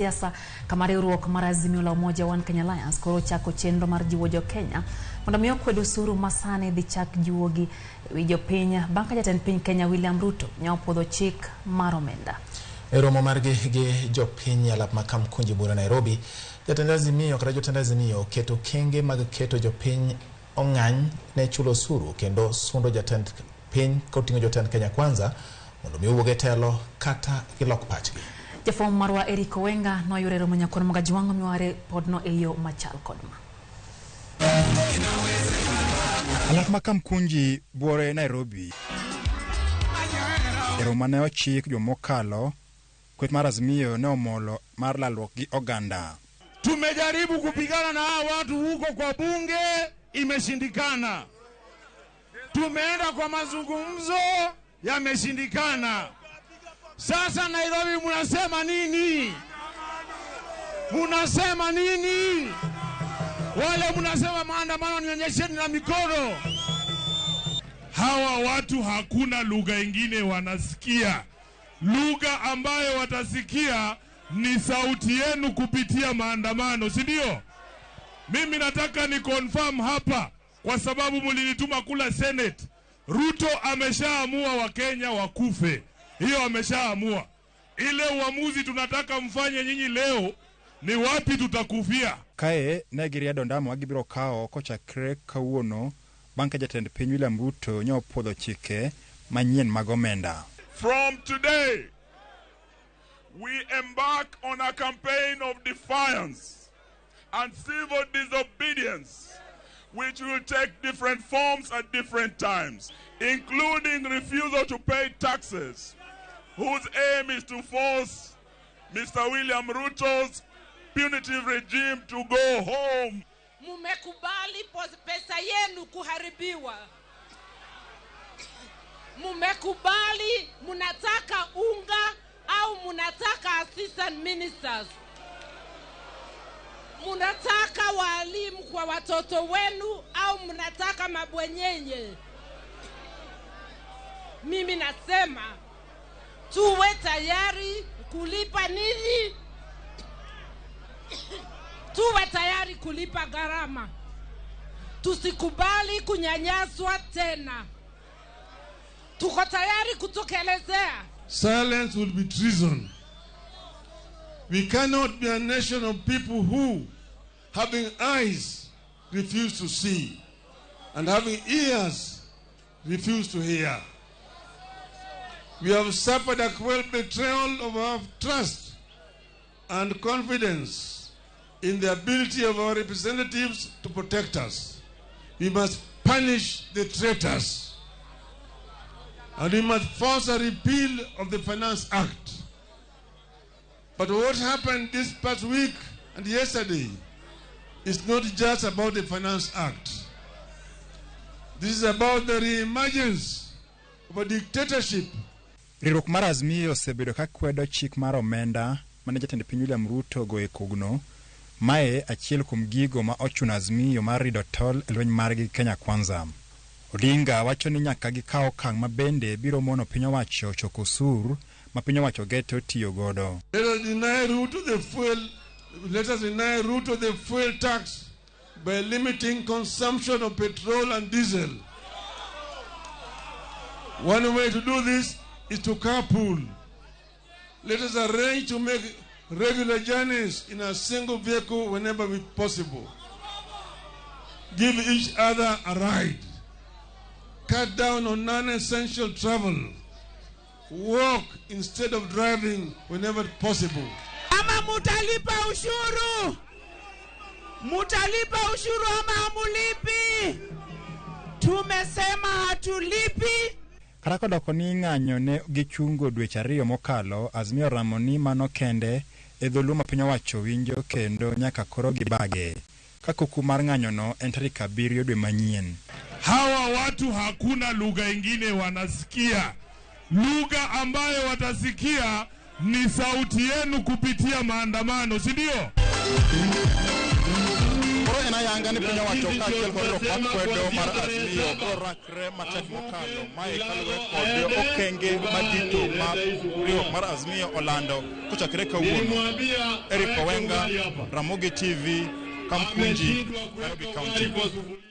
Siasa kama riwruok mar Azimio la Umoja One Kenya Alliance koro chako chenro mar jiwo jo Kenya mondo mi okwed osuru ma sani dhi chak juogi ewi jopiny bang' ka jatend piny Kenya William Ruto ne opuodho chik mar omenda. E romo margi gi jopiny e alap ma Kamkunji buora Nairobi, jatend Azimio kata jotend Azimio oketo okenge mag keto jopiny ong'any ne chulo osuru kendo sundo jatend piny koting'o jotend Kenya Kwanza mondo mi owuog e telo kata gilok pachgi. Jafwambo marwa Eric Owenga noyudo e romo Nyakuon Mogajwang' miwa ripodno e yo machal kod ma. Alap ma Kamkunji buore Nairobi. E romo mane ochik juma mokalo, kweth mar Azimio ne omolo mar lalruok gi oganda. Tumejaribu kupigana na hawa watu huko kwa bunge, imeshindikana. Tumeenda kwa mazungumzo, yameshindikana. Sasa Nairobi, munasema nini? Munasema nini? Wale munasema maandamano, nionyesheni na mikono. Hawa watu hakuna lugha ingine wanasikia. Lugha ambayo watasikia ni sauti yenu kupitia maandamano, si ndio? Mimi nataka ni confirm hapa kwa sababu mlinituma kula Senate. Ruto ameshaamua Wakenya wakufe. Hiyo ameshaamua. Ile uamuzi tunataka mfanye nyinyi leo ni wapi tutakufia. Kae ne giriedo ndamo ma gibiro kawo kochakre kawuono bang' ka jatend piny William Ruto ne opuodho chike manyien mag omenda. From today, we embark on a campaign of defiance and civil disobedience, which will take different forms at different times, including refusal to pay taxes, whose aim is to force Mr. William Ruto's punitive regime to go home. Mumekubali pesa yenu kuharibiwa. Mumekubali, munataka unga au munataka assistant ministers. Munataka walimu kwa watoto wenu au munataka mabwenyenye. Mimi nasema tuwe tayari kulipa nini? Tuwe tayari kulipa gharama. Tusikubali kunyanyaswa tena. Tuko tayari kutokelezea. Silence will be treason. We cannot be a nation of people who, having eyes, refuse to see, and having ears, refuse to hear. We have suffered a cruel betrayal of our trust and confidence in the ability of our representatives to protect us. We must punish the traitors. And we must force a repeal of the Finance Act. But what happened this past week and yesterday is not just about the Finance Act. This is about the re-emergence of a dictatorship. Riwruok mar Azimio osebedo ka kwedo chik mar omenda mane jatend piny William Ruto ogoyo e kogno. Mae achiel kuom gigo ma ochuno Azimio mar rido tol e lweny margi Kenya Kwanza. Odinga wacho ni nyaka gikaw okang' ma bende biro mono piny owacho choko osuru ma piny owacho geto tiyo godo. Let us deny Ruto the fuel, let us deny Ruto the fuel tax by limiting consumption of petrol and diesel. One way to do this is to carpool. Let us arrange to make regular journeys in a single vehicle whenever possible. Give each other a ride. Cut down on non-essential travel. Walk instead of driving whenever possible. Ama mutalipa ushuru? Mutalipa ushuru ama hamulipi? Tumesema hatulipi. Kata kodoko ni ng'anyo ne gichungo dweche ariyo mokalo, Azimio oramo ni mano kende e dholuo ma piny owacho winjo kendo nyaka koro gibage. Ka kuku mar ng'anyono en tarik 7 dwe manyien. Hawa watu hakuna lugha ingine wanasikia. Lugha ambayo watasikia ni sauti yenu kupitia maandamano, si ndio? Koro en ayanga ni piny owacho kaachiel kod riwruok mar kwedo mar Azimio biro rakre matek mokalo. Mae kaluwore kod okenge madito ma riwruok mar Azimio olando kochakre kawuono. Eric Owenga, Ramogi TV, Kamkunji, Nairobi County.